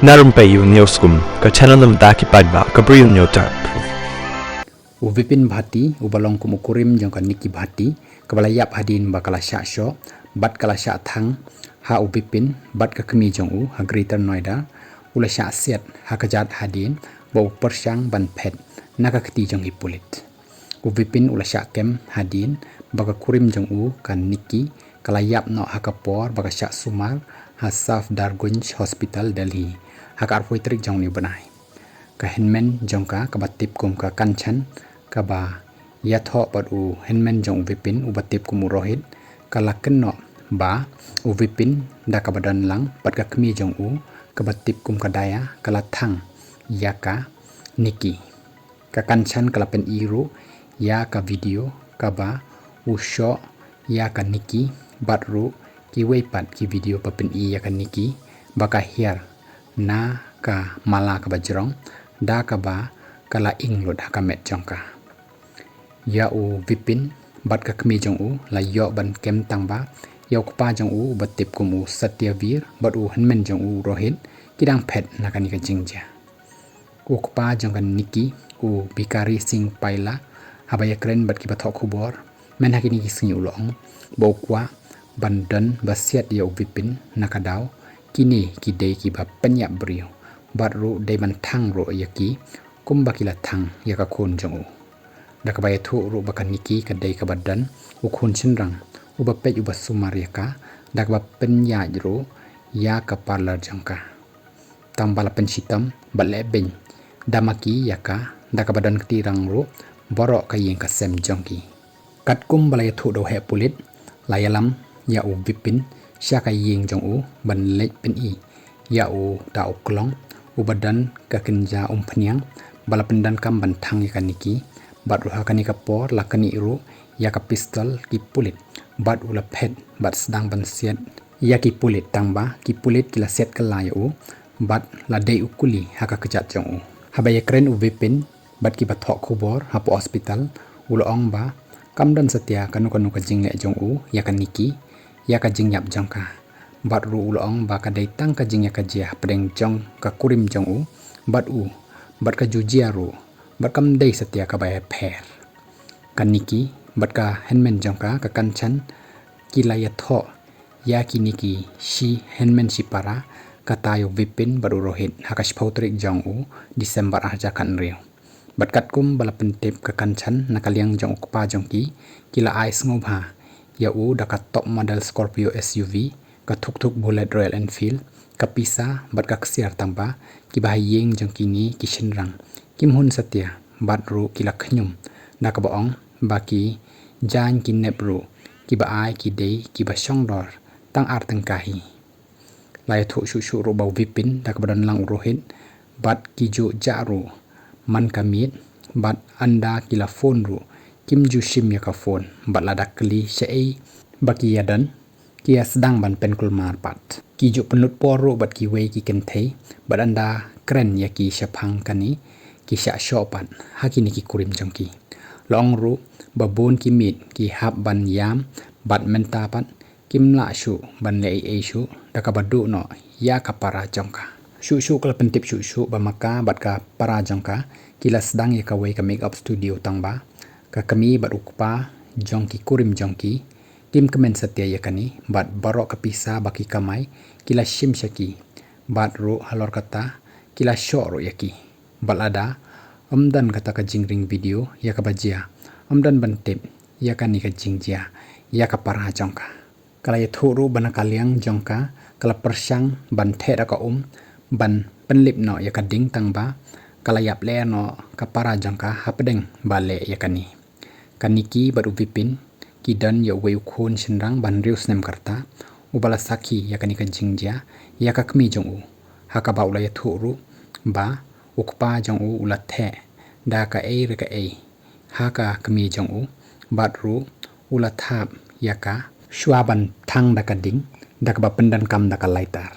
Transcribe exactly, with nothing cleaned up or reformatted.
Na rympei ïa u News Kum, ka channel na bynta ki paidbah, ka Bri u News Tap. U Vipin Bhati, uba long kum u kurim jong ka Nikki Bhati, kaba la ïap hadien ba ka la shah shoh bad ka la shah thang ha u Vipin bad ka kmie jong u ha Greater Noida, u la shah siat ha kjat hadien ba u pyrshang ban phet na ka kti jong ki pulit. U Vipin u la shah kem hadien ba ka kurim jong u ka Nikki ka la ïap noh ha ka por ba ka shah sumar ha Safdargunj Hospital, Delhi, ha ka arphew tarik jong une u bnai. Ka hynmen jong ka, kaba tip kum ka Kanchan, kaba ïathoh bad u hynmen jong u Vipin uba tip kum u Rohit, ka la kynnoh ba u Vipin da kaba don lang bad ka kmie jong u kaba tip kum ka Daya ka la thang ïa ka Nikki. Ka Kanchan ka la pyni ruh ïa ka video kaba u shoh ïa ka Nikki, bad ruh kiwei pat ki video ba pyni ïa ka Nikki ba ka hiar na ka mala kaba jrong, da kaba ka la ing lut ha ka met jong ka. Ïa u Vipin bad ka kmie jong u la ïoh ban kem tang ba ïa u kpa jong u uba tip kum u Satyavir bad u hynmen jong u Rohit ki dang phet na kane ka jingjia. U kpa jong ka Nikki, u Bhikari Singh Paila, haba ïakren bad kiba thoh khubor mynha kine ki sngi, u la ong ba u kwah ban don ba siat ïa u Vipin na ka daw kine ki dei kiba pynïap briew, bad ruh dei ban thang ruh ïa ki kumba ki la thang ïa ka khun jong u. Da kaba ïathuh ruh ba ka Nikki ka dei kaba don u khun shynrang uba peit uba sumar ïa ka, da kaba pynïaid ruh ïa ka parlour jong ka. Tang ba la pynshitom bad leh beiñ da ma ki ïa ka, da kaba don kti rang ruh baroh ka ïing ka sem jong ki. Katkum ba la ïathuh da u heh pulit, la ïalam ïa u Vipin sha ka ïing jong u ban leit pyni ïa u da u klong uba don ka kynja umphniang ba la pyndonkam ban thang ïa ka Nikki, bad ruh ha kane ka por la knieh ruh ïa ka pistol ki pulit, bad u la phet bad sdang ban siat ïa ki pulit, tang ba ki pulit ki la siat kylla ïa u bad la dei u kuli ha ka kjat jong u. Haba ïakren u Vipin bad kiba thoh khubor hapoh hospital, u la ong ba kam don satia kano kano ka jingleh jong u ïa ka Nikki ïa ka jingïap jong ka. Bad ruh u la ong ba ka dei tang ka jingïakajia hapdeng jong ka kurim jong u bad u, bad ka ju jia ruh, bad kam dei satia kaba ïapher. Ka Nikki bad ka hynmen jong ka, ka Kanchan, ki la ïathoh ïa kine ki shi hynmen shi para, kata ïa u Vipin bad u Rohit, ha ka shiphew tarik jong u December arhajar khathynriew. Bad katkum ba la pyntip, ka Kanchan na ka liang jong u kpa jong ki, ki la ai sngewbha ïa u da ka top model Scorpio S U V, ka thuk thuk Bullet Royal Enfield, ka pisa bad ka ksiar, tang ba kiba ha ïing jong kine ki shynrang kim hun satia, bad ruh ki la khñium da kaba ong ba ki jaiñ ki nep ruh kiba ai ki dei kiba shongdor tang ar tyngka hi. La ïathuh shuh shuh ruh ba u Vipin da kaba don lang u Rohit bad ki ju jah ruh man ka miet, bad ynda ki la phone ruh kim ju shim ïa ka phone, bad lada kylli shaei ba ki ïadon, ki ïa sdang ban pynkulmar pat. Ki ju pynlut por ruh bad kiwei ki kynthei, bad ynda kren ïa ki shaphang kane, ki shah shoh pat ha kine ki kurim jong ki. La ong ruh ba bun ki miet ki hap ban ïam, bad mynta pat kim lah shuh ban leh ei ei shuh da kaba duh noh ïa ka para jong ka. Shuh shuh ka la pyntip shuh shuh ba ma ka bad ka para jong ka ki la sdang ïa kawei ka makeup studio, tang ba ka kmie bad u kpa jong ki kurim jong ki kim kmen satia ïa kane, bad baroh ka pisa ba ki kamai ki la shim sha ki, bad ruh halor kata ki la shoh ruh ïa ki. Bad lada ym don kata ka jingring video ïa kaba jia, ym don ban tip ïa kane ka jingjia ïa ka para jong ka. Ka la ïathuh ruh ba na ka liang jong ka, ka la pyrshang ban theh da ka um ban pynlip noh ïa ka ding, tang ba ka la ïap leh noh ka para jong ka hapdeng ba leh ïa kane. Ka Nikki bad u Vipin ki don ïa uwei u khun shynrang ba hynriew snem ka rta, uba la sakhi ïa kane ka jingjia ïa ka kmie jong u, ha kaba u la ïathuh ruh ba u kpa jong u u la theh da kaei re kaei ha ka kmie jong u, bad ruh u la thap ïa ka shuwa ban thang da ka ding da kaba pyndonkam da ka lighter.